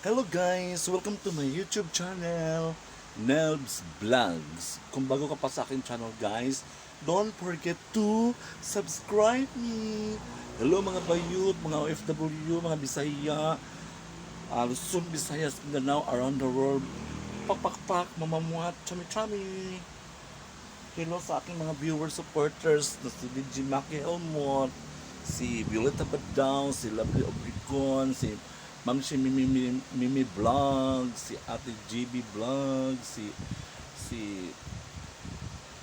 Hello guys! Welcome to my YouTube channel, Nelbs Vlogs. Kung bago ka pa sa aking channel, guys, don't forget to subscribe me. Hello mga bayut, mga OFW, mga Bisaya, Luzon, Visayas, Mindanao, around the world. Pakpakpak, mamamuhat, chami-chami. Hello sa aking mga viewers, supporters na si DJ Maki Helmut, si Violeta Badao, si Lovely Obregon, si Ma'am si Mimi, Mimi, Mimi Vlog, si Ate GB Vlog, si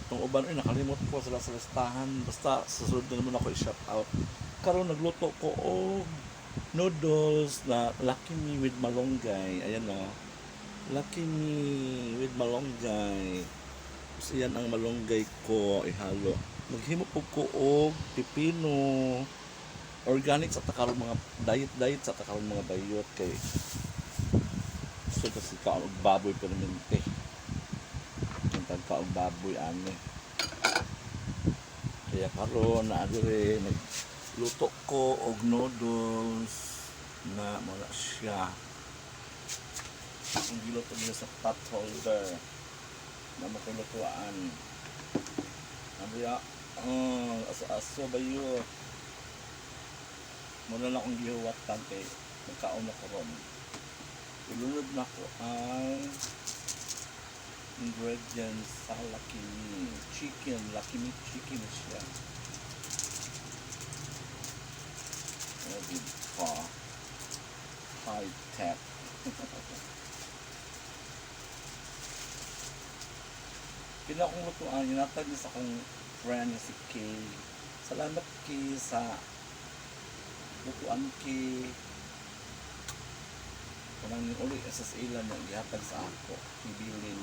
itong uban ay nakalimot ko sila sa listahan. Basta susunod na naman ako i-shout out. Karon nagluto ko og noodles na Lucky Me with malunggay. Ayan o. Lucky Me with malunggay. Tapos iyan ang malunggay ko ihalo. Maghimo po ko og pipino. Organic sa takaron mga diet diet sa takaron mga bayot kay so kasi kaon og baboy permente. Yung tagkaon baboy ani. Kaya karon na dire nagluto ko og noodles na muna siya. Ang giluto niya sa pot holder na makulutuan. Ano ya? Oh, aso-aso ba yun? Muna lang akong gihuwatan kay magkaon na ko ron. Ilunod na ko ang ingredients sa Lucky Me. Chicken, Lucky Me chicken na siya. Oh, di ba? High tech. Pila akong lutuan, ginatag niya sa akong friend na si Kay. Salamat, Kay, sa lutuan, Kay. Kanang ni uli sa ila na gihatag sa ako, gibilin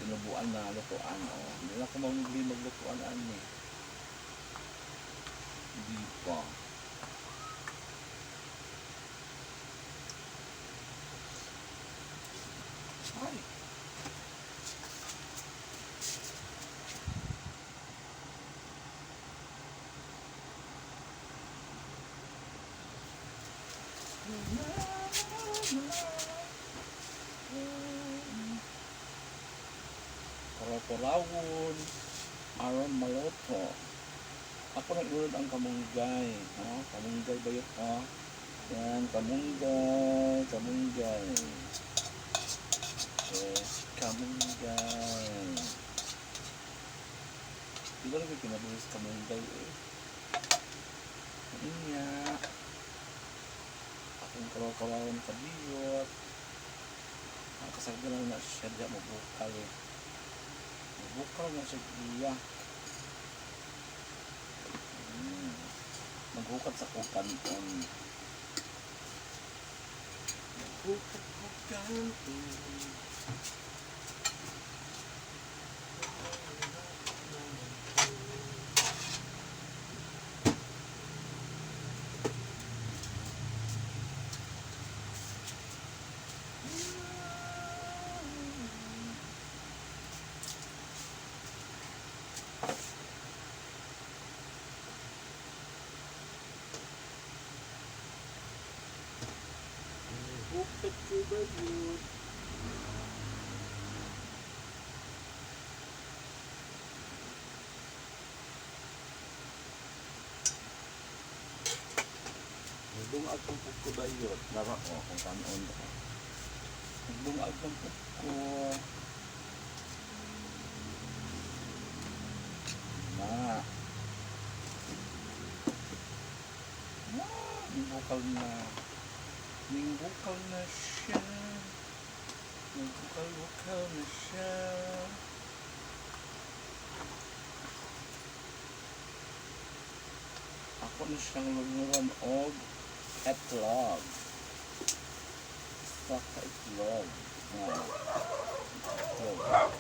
tinubuan na lutuan o. Hindi na ko mamili maglutuan ani. Di pa. Ay. Karaparawon, aron maloto. Ako nang ilunod ang kamunggay. Ha? Kamunggay ba yun? Ha? Yan, kamunggay, kamunggay. Okay, kamunggay. Di ba lang kinabuhis kamunggay eh? Inya. Akong karaw-karawon kabiyot. Ang kasagdaran na siya diya mabukal eh. Mabukal na siya diya. Maghukat sa kukanton. Maghukat kukanton. Hukat ko ba yun? Nagdungag kong ko ba yun? Lara ko kung kanon ko. Nagdungag kong ko. Na. Na, bukal na. Ningbukal na siya. Nagbukal-bukal na siya. Ako na siyang lunuran og etlog. Isa ka itlog. Na. Itlog.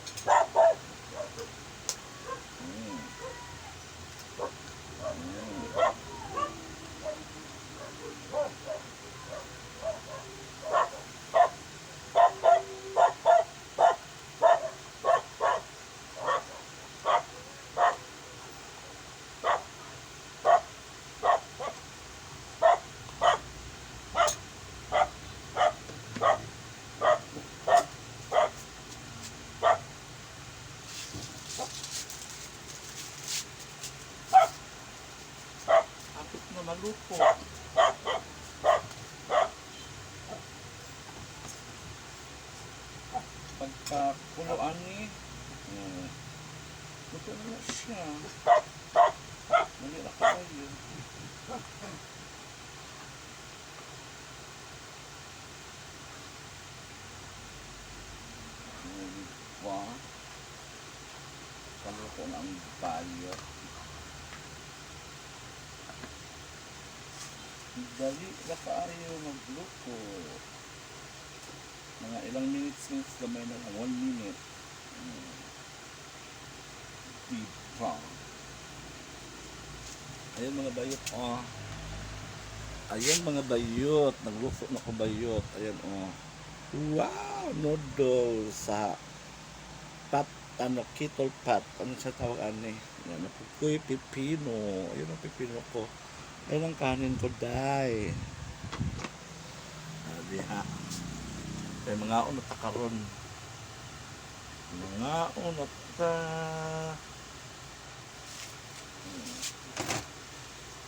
Pakulo ani. Luto na na siya. Dali ra kaayo. Diba? Kaluto na ang bayot. Dali ra kaayo magluto. Mga ilang minutes gamay na lang. 1 minute. Diba? Ayan mga bayot. Oh. Ayan mga bayot. Nagluto na ko bayot. Ayan oh. Wow! Noodles sa pot, ano, kettle pot. Ano siya tawag ani? Ayan, napukoy pipino. Ayan ang pipino ko. Ayan ang kanin ko, day. Diha. Kaya mga una ta karon. Mga una ta.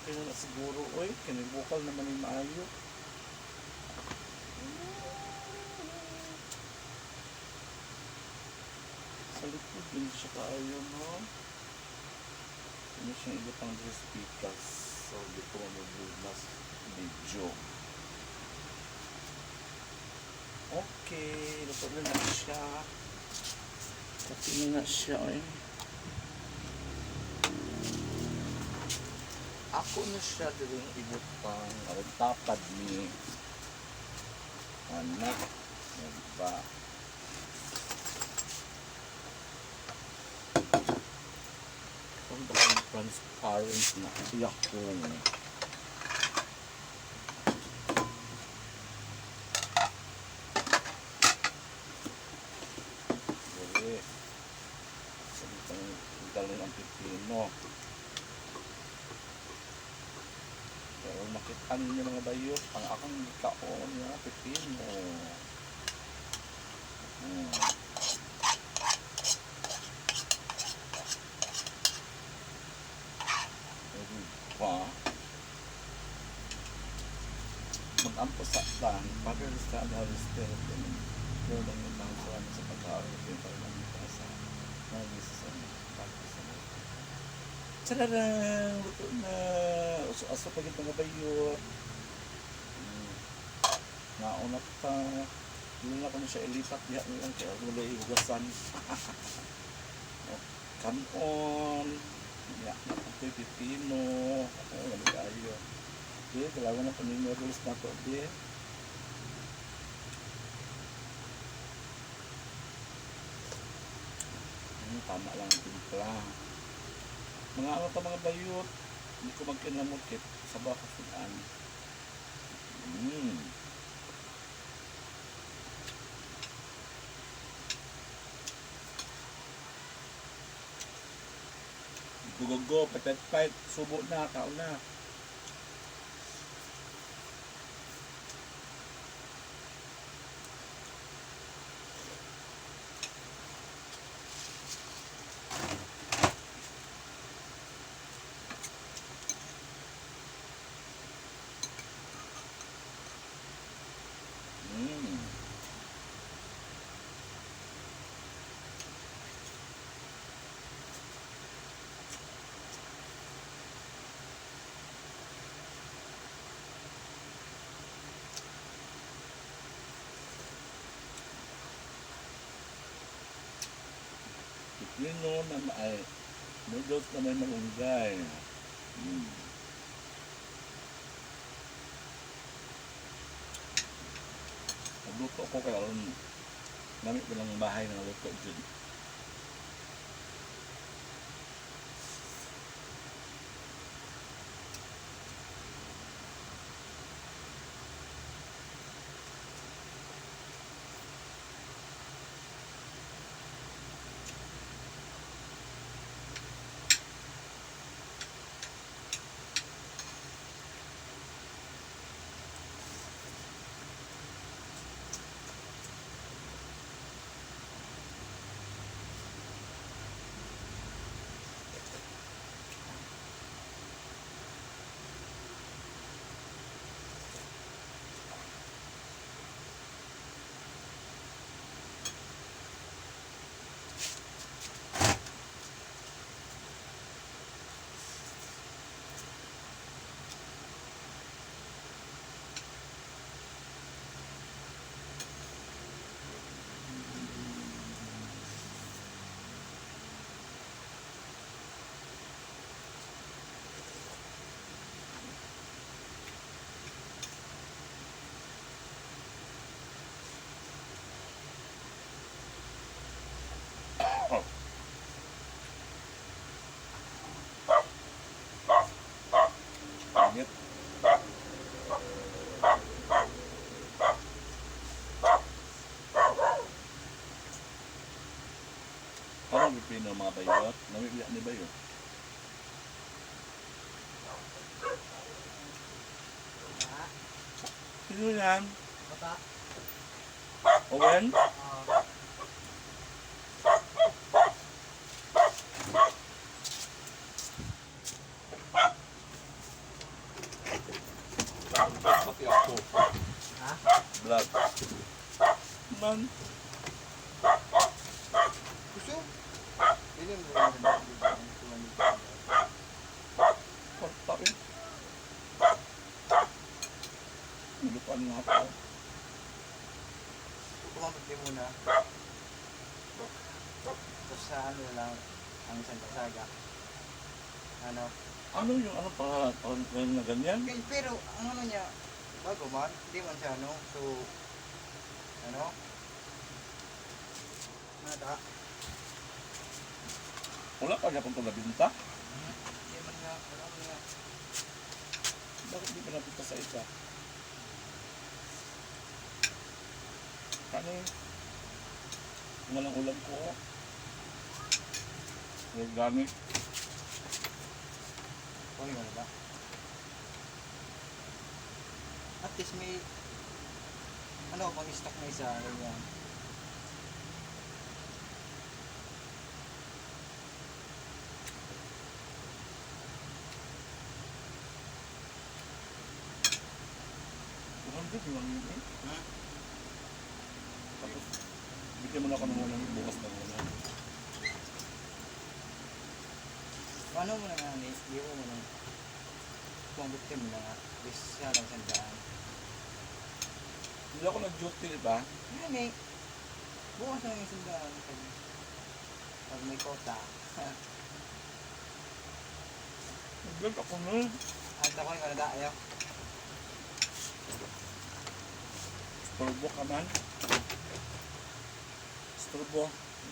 Kaya na siguro, oy, kinibukal naman yung maayo. Sa likod din siya kaayo, no? Ano siyang ibutang dress pikas. So, di ko mas medyo. Okay, luto na na siya. Okay na na siya, oy. Ako na siya diri ibutang aron tapad ni anak. Diba? Kung baka transparent na siya kung dili. Sabitang dalhin ang pipino. Pero makita ninyo mga bayot, ang akong gikaon nga pipino. Diba? Mag-ampo sa tan, Father, the Son, the Holy Spirit. Amen. Lord, ang iyong salamat sa pagkaon at iyong pagmamita sa mga Jesus ang pagkasama. Tadadang! Luto na! Uso-aso pa mga bayot. Nauna pa. Hindi na ko na siya ilipat. Diha na lang kaya wala ihugasan. Oh, come on! Ya, naputoy pipino. Oh, wala kayo. Di, kailangan na pa ni noodles na to. Di. Tama lang ang timpla. Mga ano pa mga bayot. Hindi ko magkinamot kit. Saba ko sudan. Go, go, go. Pait, pait, pait. Subo na. Kaon na. Pipino na ay noodles na may malunggay. Nagluto ko kaya aron namit ko lang bahay na luto dyan. Ang pipino, mga bayot. Namibili ni bayot. Sino yan? Bata. Owen? Ah. Pati ako. Ha? Vlog. Man. Gusto? Hindi mo rin. Kwarta eh. Nilutuan nga ako. Kumamit din muna. Tapos sa ano lang, ang isang kasaga. Ano? Ano yung ano pa parang na ganyan? Okay, pero ang ano niya, bago man, hindi man siya ano, so, ano? Ano ta? Wala pa niya pang nabinta? Hindi man nga, wala man nga. Bakit di pa nabinta sa isa? Ano yun? Walang ulam ko. Oh. Organic. Okay mo na ba? At least may, ano, pang stock na isa, ganyan. 200 lang yun eh. Hmm? Tapos, bigyan mo na ako ng walang bukas na wala. Ano mo na nga, ni, iwan mo na. Kumabukti mo na nga. At least siya lang 100. Hindi ako nag-duty, di ba? Yan eh. Bukas na lang yung 100 pag may kota. Nag-vlog ako nun. At ako yung kanada, ayaw. Storbo ka man. Storbo.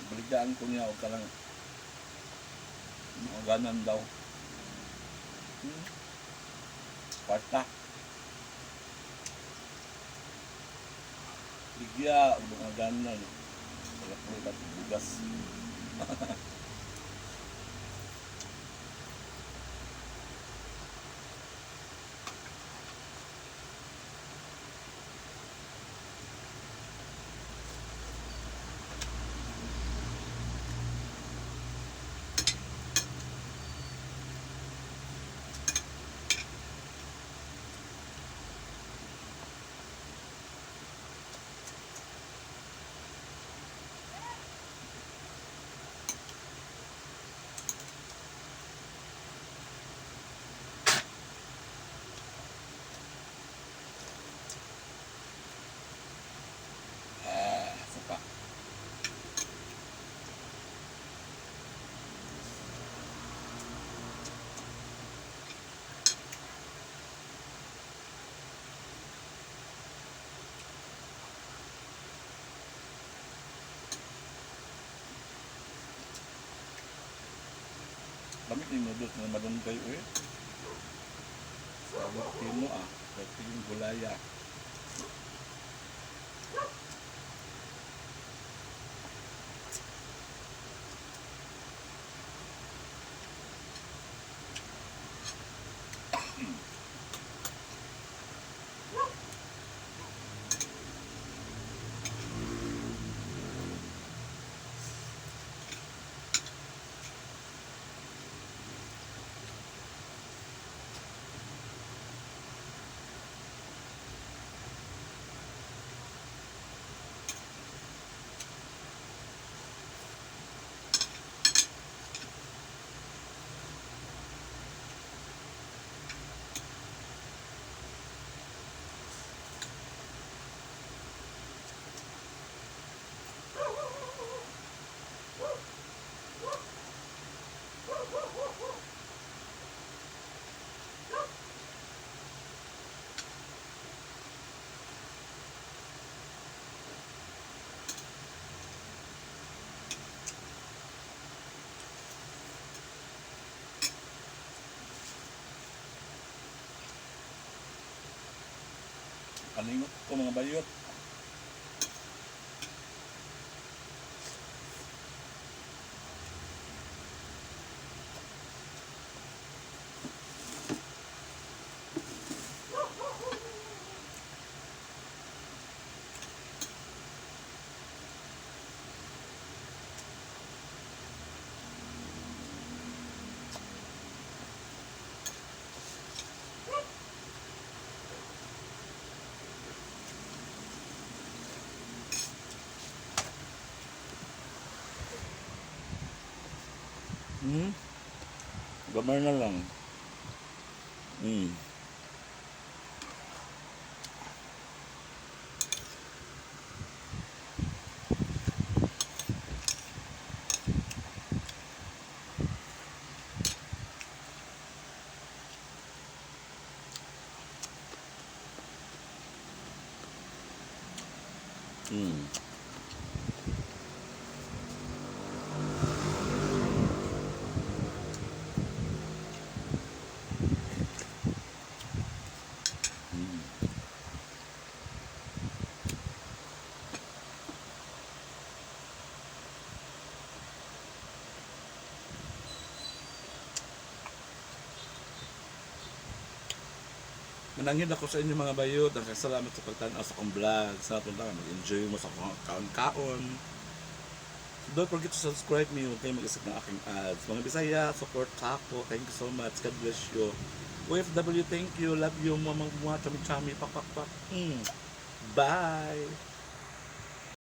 Baligdaan ko niya, huwag ka lang. Maganan daw. Kwarta. Bigya, huwag maganan. Wala ko iba't bugas. Ah, suka. Lamit yung noodles na malunggay eh. Sa Filipino ah. Ito yung gulaya. Kalingot ko, mga bayot. Gamay na lang. Mananghid ako sa inyo, mga bayot. Ang salamat sa pagtanaw sa akong vlog. Sa punta mag-enjoy mo sa akong kaon-kaon. So don't forget to subscribe me. Huwag kayo mag-isip ng aking ads. Mga Bisaya, support ako. Thank you so much. God bless you. OFW, thank you. Love you. Mga mga chami chami. Pak, pak, pak. Bye!